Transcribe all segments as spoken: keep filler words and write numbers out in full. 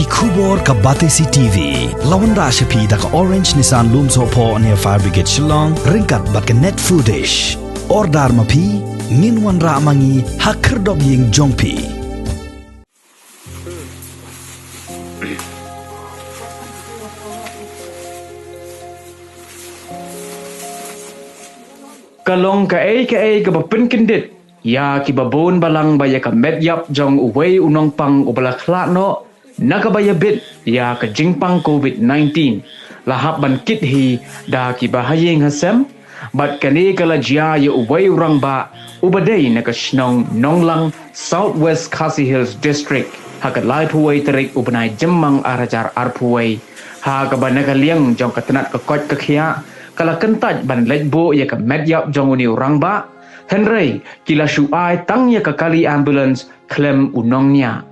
Khubor ka Batesi T V la wanrah sha phi da ka Orange Nissan Lumsohphoh near Fire Brigade Shillong, ryngkat bad ka Net Foodish. Order ma phi, ngin wanrah ma ngi ha khyrdop ïing jong phi. Ka long kaei kaei kaba pynkyndit ïa kiba bun balang ba ïa ka met ïap jong uwei u nongpang uba la khlad noh na kaba ïabit ïa ka jingpang covid nineteen la hap ban kit hi da kiba ha ïing ha sem. Bad kane ka la jia ïa uwei u rangbah uba dei na ka shnong Nonglang, South West Khasi Hills District, ha ka laiphew wei tarik u bnai Jymmang ar hajar arphew wei, ha kaba na ka liang jong ka tnat ka koit ka khiah ka la kyntait ban leit buh ïa ka met ïap jong une u rangbah, hynrei ki la shu ai tang ïa ka kali ambulance khlem u nongñiah.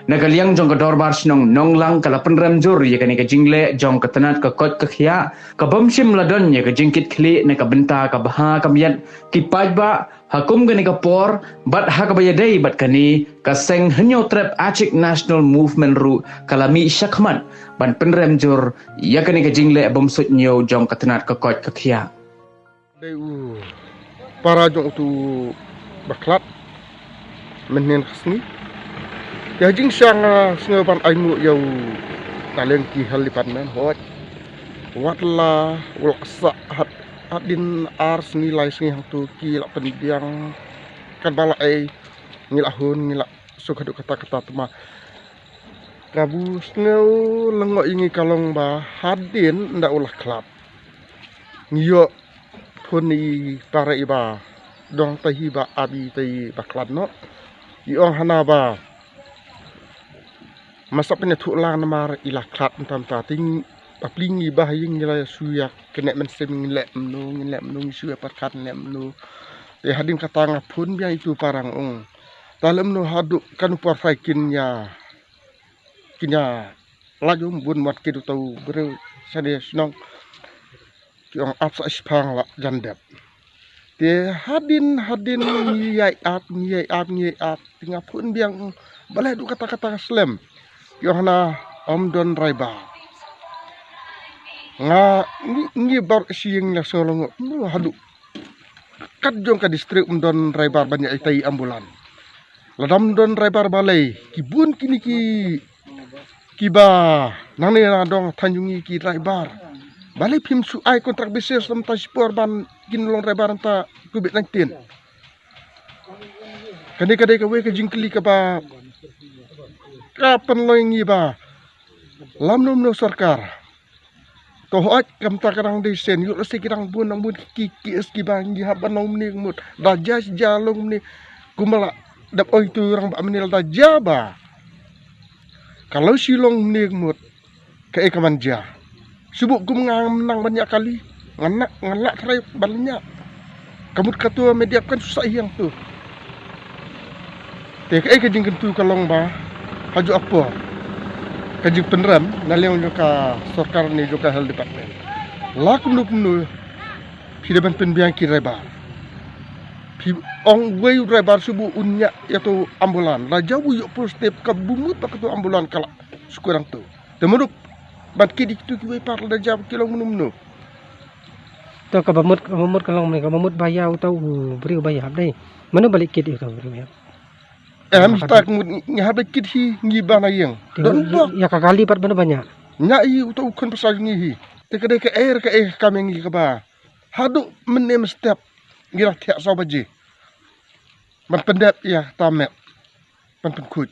Na ka liang jong ka dorbar shnong Nonglang ka la pynrem jur ïa kane ka jingleh jong ka tnat ka koit ka khiah, ka bym shym la don ïa ka jingkit khlieh na ka bynta ka bha ka miat ki paidbah ha kum kane ka por, bad ha kaba ïadei bad kane, ka seng Hynñiewtrep Achik National Movement ruh ka la mih shakhmat ban pynrem jur ïa kane ka jingleh bym suidñiew jong ka tnat ka koit ka khiah. Dei u para jong utu u ba khlad mynhynnin ka sngi. Ïa jingshisha nga sngew ban ainguh ïa u, na liang ki health department, hooid, wat la u la sah had, hadien ar sngi lai sngi hangtu ki la pynbiang katba la ei, ngi la hun, ngi la suk haduh katta katta, tangba kaba sngew lyngngoh ïa ngi ka long ba hadien ynda u la khlad, ngi ïoh phone na i para iba dong tei hi ba ap ïa itei i ba khlad noh. I ong hana ba, ma sa pynïathuh lang namar i la khlad mynta mynta. Te ngi, bapli ngi ba ha ïing ngi la shu ïa kane mynsiem, ngi leh kumno, ngi leh kumno, ngi shu ïa pyrkhat ngi leh kumno. Te hadien kata nga phone biang ïa itu para, nga ong, te leh kumno haduh kano por hi kin ïa, kin ïa lait um, bun mat kit uto u briew shane shnong. Ki ong ap sa shiphang la jan dep. Te hadien hadien ngi ïai ap, ngi ïai ap, ngi ïai ap. Te nga phone biang, balei haduh katta katta ka slem? Ki ong hana ym don driver. Nga, ngi, ngi baroh shi ïing la sngew lyngngoh, kumno haduh kat jong ka district ym don driver ban ïa itei i ambulance. Lada ym don driver balei ki bun kine ki, kiba nangne nadong than jong ngi ki driver, balei phim shu ai contract basis lem ta shipor ban kin long driver mynta covid nineteen? Kane ka dei kawei ka jingkylli kaba ka pynlong ïa ngi ba lada ym don sorkar, to hooid, kumta ka dang dei shen, ïoh lehse ki dang bun, dang bun ki, ki, ki, kiba ngi hap ban long kumne ka mut. Da jia shi jia long kumne, kumba la dep ong itu rangbah mynne, lada jia ba ka long shi long kumne ka mut, kaei kaban jia? Shu buh kum nga ngam nang ban ñiah kali, ngan lah, ngan lah trai ban ñiah. Ka mut kato met ïap kan shu sah hi hangto. Te kaei ka jingkyntu ka long ba ha juh ka por ka jingpynrem na liang jong ka sorkar ne jong ka health department. La kumno kumno phi dei ban pynbiang ki driver. Phi ong uwei u driver shu buh un ñiah ïa uto u ambulance. La jia u ïoh positive, ka bym mut ba kato u ambulance ka la shu kut hangto. Te mut ban kit ïa kito kiwei pat, lada jia ba ki long kumno kumno. To kaba mut, kaba mut ka long kumne, kaba mut ba ïa uto u briew ba ïap dei, mano ba leit kit ïa uto u briew ba ïap? Em, ita ka mut ngi hap leit kit hi, ngi ba na ïing. Te don ba ïa ka kali pat mano ba ñiah? Ñiah hi uto u khun basa jong ngi hi. Te ka dei kaei re kaei ka kam ïa ngi kaba haduh mynne mynstep ngi la thiah saw baje ban pyndep ïa kata met, ban pynkhuid.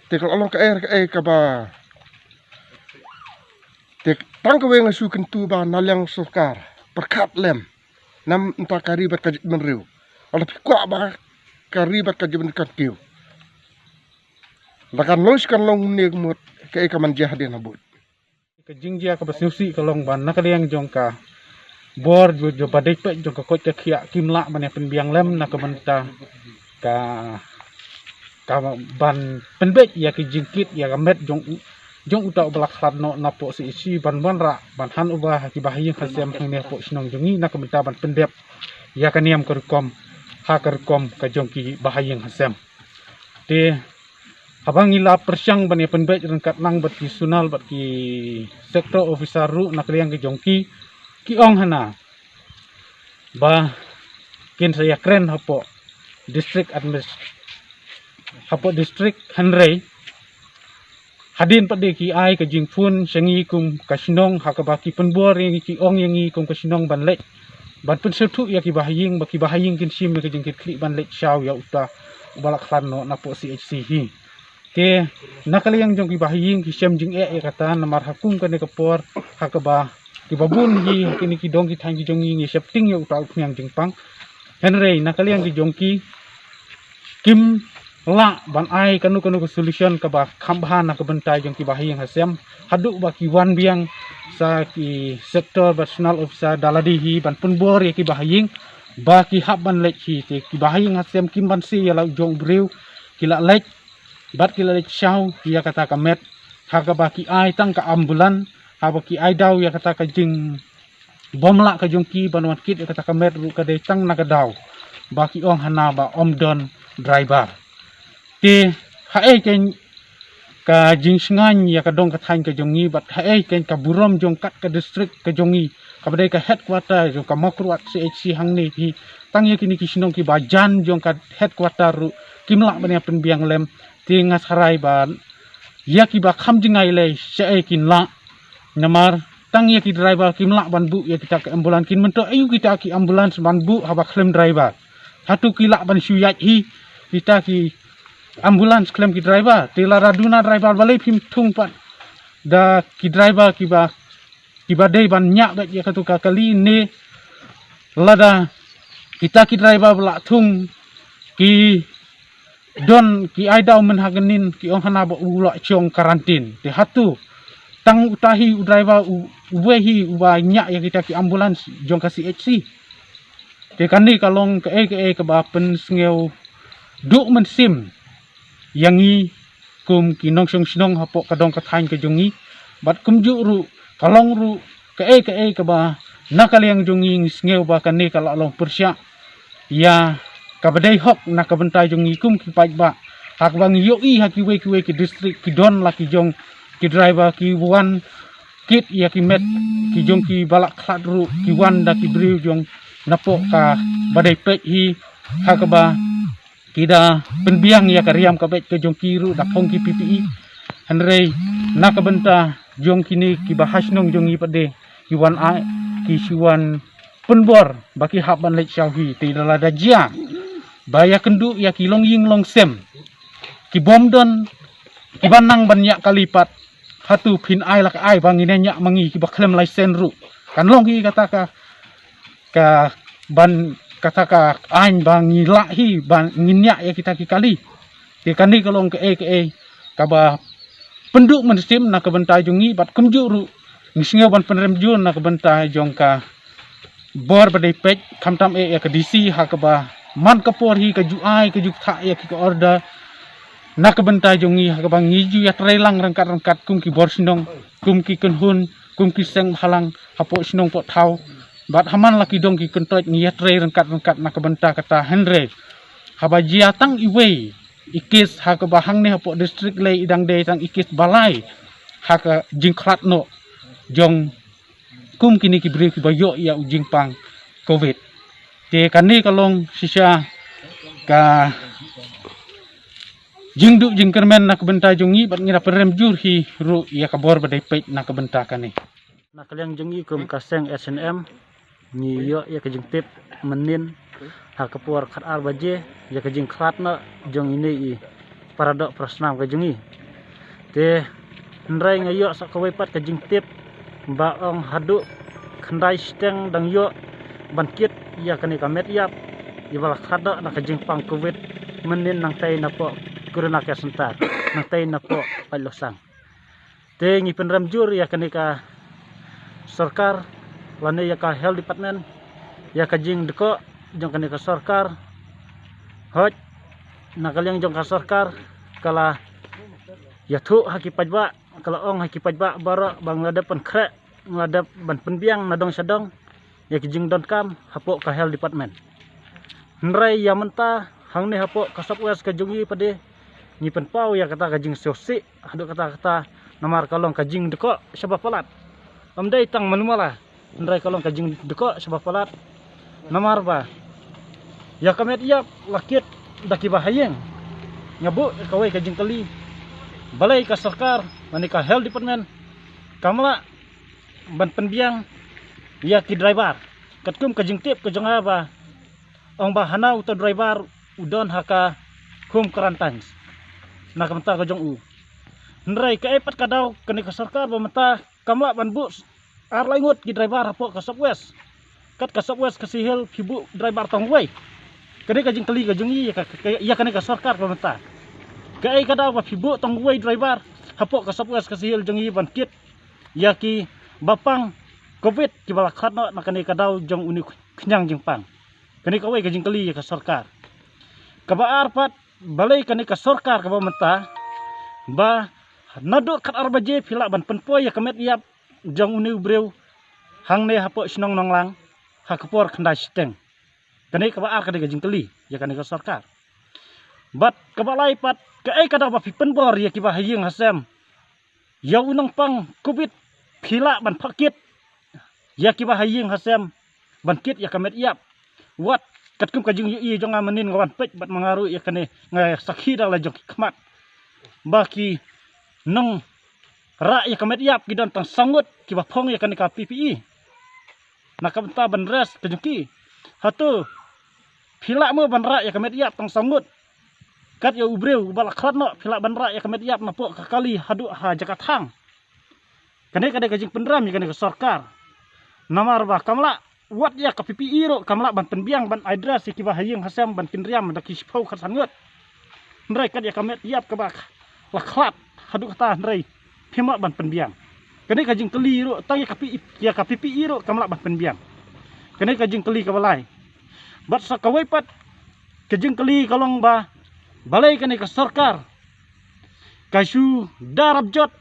Te ka la long kaei re kaei kaba, te tang kawei nga shu kyntu ba na liang sorkar pyrkhat lem namar ka ri bad ka jaitbynriew. Lada phi kwah ba ka ri bad ka jaitbynriew kan kiew, lada kan long shi kan long kumne ka mut, kaei kaban jia hadien habud? Ka jingjia kaba sngewsih ka long ba na ka liang jong ka bor jong, jong ba dei peit jong ka koit ka khiah kim lah ban ïa pynbiang lem na ka bynta ka, ka ban pynbeit ïa ki jingkit ïa ka met jong u, jong uta uba la khlad noh napoh C H C ban wanrah ban han uba ha ki bahaïing hasem hangne hapoh shnong jong ngi na ka bynta ban pyndep ïa ka niam ka rukom ha ka rukom ka jong ki bahaïing hasem. Te Haba ngi la pyrshang ban ïa pynbeit ryngkat lang bad ki zonal bad ki sector officer ruh na ka liang ka jong ki, ki ong hana ba kin sa ïakren hapoh district adminis-, hapoh district, hynrei hadien pat de ki ai ka jingphone sha ngi kum ka shnong, ha kaba ki pynbor ïa ngi, ki ong ïa ngi kum ka shnong ban leit ban pynsngewthuh ïa ki bahaïing, ba ki bahaïing kin shim ïa ka jingkitkhlieh ban leit shaw ïa uta uba la khlad noh napoh C H C hi. Te na ka liang jong ki bahaïing ki shem jingeh ïa kata, namar ha kum kane ka por ha kaba ki babun hi ha kine ki dong ki thaiñ ki jong ngi ngi sheptieng ïa uta u khñiang jingpang. Hynrei na ka liang ki jong ki kim lah ban ai kano kano ka solution kaba kham bha na ka bynta jong ki bahaïing hasem, haduh ba ki wan biang sa ki sector bad zonal officer da lade hi ban pynbor ïa ki bahaïing ba ki hap ban leit hi. Te ki bahaïing hasem kim banse ïa la u jong u briew, ki la leit bad ki la leit shaw ïa kata ka met, ha kaba ki ai tang ka ambulance, haba ki ai daw ïa kata ka jingbymlah ka jong ki ban wan kit ïa kata ka met ruh ka dei tang na ka daw ba ki ong hana ba ym don driver. Te haei kein ka jingsngewsih ïa ka dong ka thaiñ ka jong ngi, bad haei kein ka burom jong kat ka district ka jong ngi, kaba dei ka headquarter jong ka Mawkyrwat C H C hangne hi, tang ïa kine ki shnong kiba jan jong ka headquarter ruh kim lah ban ïa pynbiang lem. Te nga tharai ba ïa kiba kham jngai lei shaei kin lah, namar tang ïa ki driver kim lah ban buh ïa kita ki ambulance, kin myntoi aïu kita ki ambulance ban buh haba khlem driver. Hato ki lah ban shu ïaid hi kita ki ambulance khlem ki driver? Te lada duna driver balei phim thung pat da ki driver kiba, kiba dei ban ñiah beit ïa katu ka kali, ne lada kita ki driver ba la thung ki don ki ai daw mynha knin, ki ong hana ba u la shong quarantine. Te hato tang uta hi u driver u, uwei hi uba ñiah ïa kita ki ambulance jong ka C H C? Te kane ka long kaei kaei kaba pynsngewduh mynsiem ïa ngi kum ki nongshong shnong hapoh ka dong ka thaiñ ka jong ngi. Bad kumjuh ruh ka long ruh kaei kaei kaba na ka liang jong ngi ngi sngew ba kane ka la long pyrshah ïa kaba dei hok na ka bynta jong ngi kum ki paidbah, ha kaba ngi ïohi ha kiwei kiwei ki district ki don la ki jong ki driver ki wan kit ïa ki met ki jong kiba la khlad ruh, ki wan da ki briew jong napoh kaba dei peit hi, ha kaba ki da pynbiang ïa ka riam ka beit ka jong ki ruh da phong ki P P E. Hynrei na ka bynta jong kine kiba ha shnong jong ngi pat de, ki wan ai, ki shu wan pynbor ba ki hap ban leit shaw hi. Te lada jia ba ïakynduh ïa ki longïing longsem, ki bym don kiba nang ban ñiah kali pat, hato phin ai la ka aiñ ba ngin ñiah ma ngi kiba khlem license ruh? Kan long hi kata ka, ka ban, kata ka aiñ ba ngi lah hi ba ngin ñiah ïa kita ki kali. Te kane ka long kaei kaei kaba pynduh mynsiem na ka bynta jong ngi, bad kumjuh ruh ngi sngew ban pynrem jur na ka bynta jong ka bor ba dei peit, khamtam eh ïa ka D C, ha kaba man ka por hi ka ju ai ka ju kthah ïa ki ka order na ka bynta jong ngi, ha kaba ngi ju ïatrei lang ryngkat ryngkat kum ki bor shnong, kum ki kynhun, kum ki seng bhalang hapoh shnong poh thaw. Bad ha man la ki dong ki kyntoit ngi ïatrei ryngkat ryngkat na ka bynta kata. Hynrei haba jia tang iwei i case, ha kaba hangne hapoh district lei i dang dei tang i case ba lai ha ka jingkhlad noh jong kum kine ki briew kiba ïoh ïa u jingpang Covid. Te kane ka long shisha ka jingduh jingkyrmen na ka bynta jong ngi, bad ngi da pynrem jur hi ruh ïa ka bor ba dei peit na ka bynta kane. Na ka liang jong ngi kum ka seng S N M, ngi ïoh ïa ka jingtip mynnin ha ka por khatar baje ïa ka jingkhlad noh jong ine i para doh para snam ka jong ngi. Te hynrei nga ïoh sa kawei pat ka jingtip ba ong haduh khyndai shiteng dang ïoh ban kit ïa kane ka met ïap iba la khlad noh na ka jingpang Covid mynnin nangtei napoh Corona Care Center, nangtei napoh Paitlosang. Te ngi pynrem jur ïa kane ka sorkar lane ïa ka health department ïa ka jingdkoh jong kane ka sorkar. Hooid, na ka liang jong ka sorkar ka la ïathuh ha ki paidbah, ka la ong ha ki paidbah baroh ba ngi la dep pynkhreh, ngi la dep ban pynbiang na dong sha dong ïa ki jingdonkam hapoh ka health department. Hynrei ïa mynta hangne hapoh ka South West ka jong ngi pat de, ngi pynpaw ïa kata ka jingsngewsih haduh katta katta, namar ka long ka jingdkoh shaba palat. Ym dei tang malu mala, hynrei ka long ka jingdkoh shaba palat. Namar ba ïa ka met ïap la kit da kiba ha ïing. Nga buh kawei ka jingkylli, balei ka sorkar, lane ka health department, kam lah ban pynbiang ïa ki driver? Katkum ka jingtip ka jong nga ba ong ba hana uta u driver u don ha ka home quarantine na ka bynta ka jong u. Hynrei kaei pat ka daw kane ka sorkar ba mynta kam lah ban buh ar lai ngut ki driver hapoh ka Sub West? Kat ka Sub West Khasi Hills phi buh driver tang wei. Kane ka jingkylli ka jong ngi ïa ka, ka, ïa kane ka sorkar ba mynta. Kaei ka daw ba phi buh tang wei driver hapoh ka Sub West Khasi Hills jong ngi ban kit ïa kiba pang covid kiba la khlad noh na kane ka daw jong une u khñiang jingpang? Kane kawei ka jingkylli ïa ka sorkar. Kaba ar pat, balei kane ka sorkar kaba mynta ba naduh khatar baje phi lah ban pynpoi ïa ka met ïap jong une u briew hangne hapoh shnong Nonglang ha ka por khyndai shiteng? Kane kaba ar ka dei ka jingkylli ïa kane ka sorkar. Bad kaba lai pat, kaei ka daw ba phi pynbor ïa kiba ha ïing ha sem? Ïa u nongpang covid phi lah ban phah kit ïa kiba ha ïing ha sem ban kit ïa ka met ïap? Wat katkum ka jingïohi jong nga mynnin nga wan peit bad ma nga ruh ïa kane, nga sakhi da la jong ki khmat ba ki nongrah ïa ka met ïap ki don tang saw ngut kiba phong ïa kane ka P P E na ka bynta ban rest ka jong ki. Hato phi lah mo ban rah ïa ka met ïap tang saw ngut? Kat ïa u briew uba la khlad noh phi lah ban rah ïa ka met ïap napoh ka kali haduh ha jaka thang? Kane ka dei ka jingpynrem ïa kane ka sorkar. Namar ba kam lah, wat ïa ka P P E ruh kam lah ban pynbiang ban address ïa kiba ha ïing ha sem ban kynriam da ki shiphew khatsan ngut. Hynrei kat ïa ka met ïap kaba la khlad haduh katta hynrei phim lah ban pynbiang. Kane ka jingkylli ruh tang ïa ka P P E, ïa ka P P E ruh kam lah ban pynbiang. Kane ka jingkylli kaba lai. Bad sa kawei pat ka jingkylli ka long ba balei kane ka sorkar ka shu da rap jot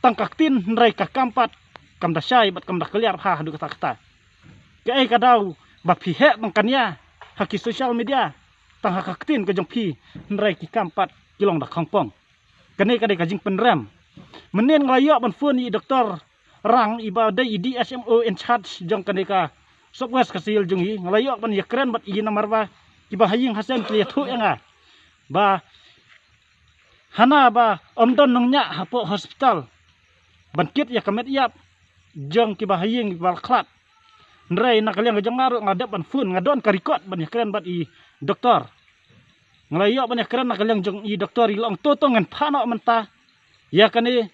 tang ka ktien hynrei ka kam pat kam da shai bad kam da clear bha haduh katta katta. Kaei ka daw ba phi heh tang kane ha ki social media tang ha ka ktien ka jong phi hynrei ki kam pat ki long da khongpong? Kane ka dei ka jingpynrem. Mynnin nga la ïoh ban phone ïa i Doktor Rang iba dei i D S M O in charge jong kane ka Sub West Khasi Hills jong ngi, nga la ïoh ban ïakren bad i namar ba kiba ha ïing ha sem ki la ïathuh ïa nga ba hana ba ym don nongñiah hapoh hospital ban kit ïa ka met ïap jong kiba ha ïing kiba la khlad. Hynrei na ka liang ka jong nga ruh nga dep ban phone, nga don ka record ban ïakren bad i doktor. Nga la ïoh ban ïakren na ka liang jong i doktor, i la ong to to ngan phah noh mynta ïa kane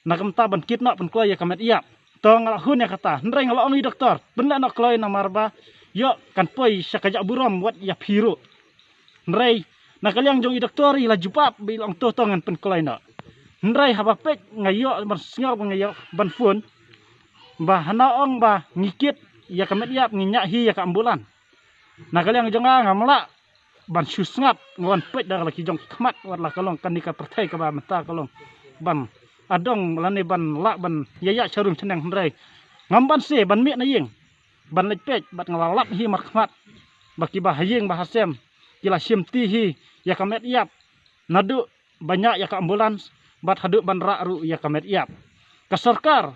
na ka bynta ban kit noh pynkloi ïa ka met ïap. To nga la hun ïa kata, hynrei nga la ong i doktor pynleh noh kloi namar ba ïoh kan poi sha ka jaka burom wat ïa phi ruh. Hynrei na ka liang jong i doktor i la jubab ba i la ong to to ngan pynkloi noh. Hynrei haba peit nga ïoh ban sngew ba nga ïoh ban phone ba hana ong ba ngi kit ïa ka met ïap, ngi ñiah hi ïa ka ambulan. Na ka liang jong nga ngam lah ban shu sngap, nga wan peit da la ki jong ki khmat wat la ka long kane ka pyrthei kaba mynta ka long ban adong lane ban lah ban ïaïah sharum shaneng, hynrei ngam banse ban mih na ïing ban leit peit bad nga la lap hi markhmat ba kiba ha ïing ba ha sem ki la shim ti hi ïa ka met ïap naduh ba ñiah ïa ka ambulance bad haduh ban rah ruh ïa ka met ïap. Ka sorkar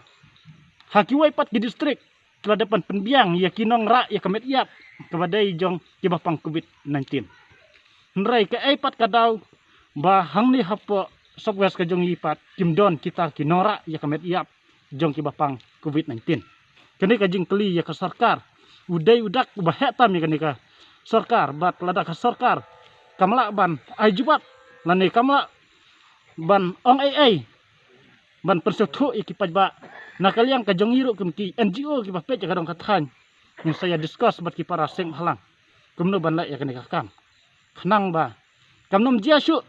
ha kiwei pat ki district ki la dep ban pynbiang ïa ki nongrah ïa ka met ïap kaba dei jong kiba pang covid nineteen. Hynrei kaei pat ka daw ba hangne hapoh Sub West ka jong ngi pat kim don kita ki nongrah ïa ka met ïap jong kiba pang covid nineteen? Kane ka jingkylli ïa ka sorkar. U dei u dak uba heh tam ïa kane ka sorkar, bad lada ka sorkar kam lah ban ai jubab lane kam lah ban ong ei ei ban pynsngewthuh ïa ki paidbah na ka liang ka jong ngi ruh kum ki N G O kiba peit ïa ka dong ka thaiñ, ngin sa ïa discuss bad ki para seng bhalang kumno ban leh ïa kane ka kam. Khnang ba kam nym jia shuh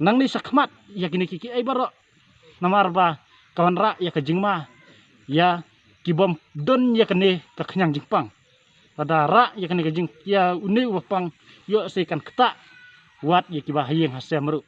nangne shakhmat ïa kine kiei kiei baroh, namar ba ka wanrah ïa ka jingma ïa ki bym don ïa kane ka khñiang jingpang. Lada rah ïa kane ka jing, ïa une uba pang, ïoh se kan ktah wat ïa kiba ha ïing ha sem ruh.